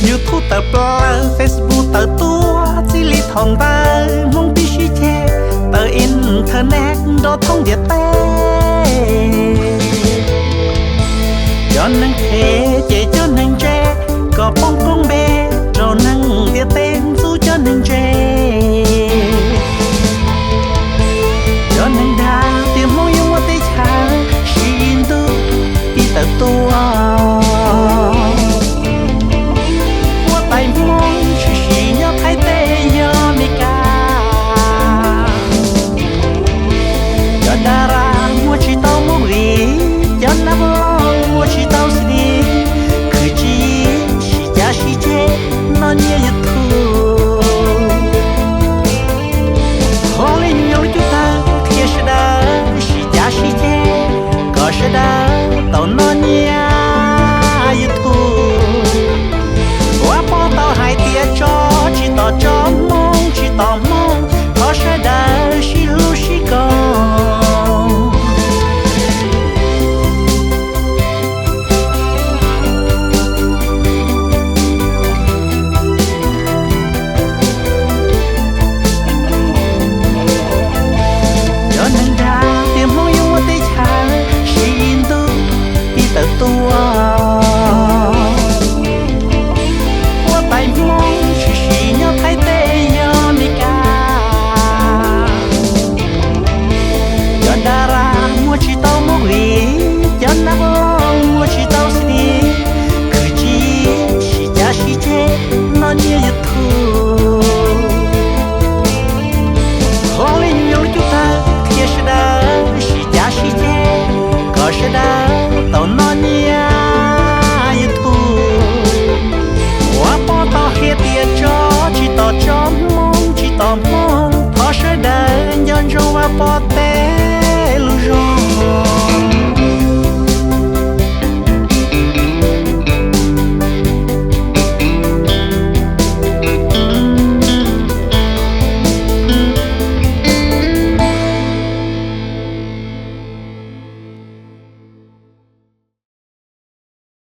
YouTube tawm plaws, Facebook tawm tuaj, txij li thaum ntawd Hmoob pib sib ceg, tawm internet nrov thoob ntiaj teb. Cov neeg phem ces cov neeg ntse, kom poob koob npe rau neeg ntiaj teb ntxub cov neeg ntse. Cov neeg dag tias Hmoob yuav muaj teb chaws, sib ntuj pib tawm tuaj,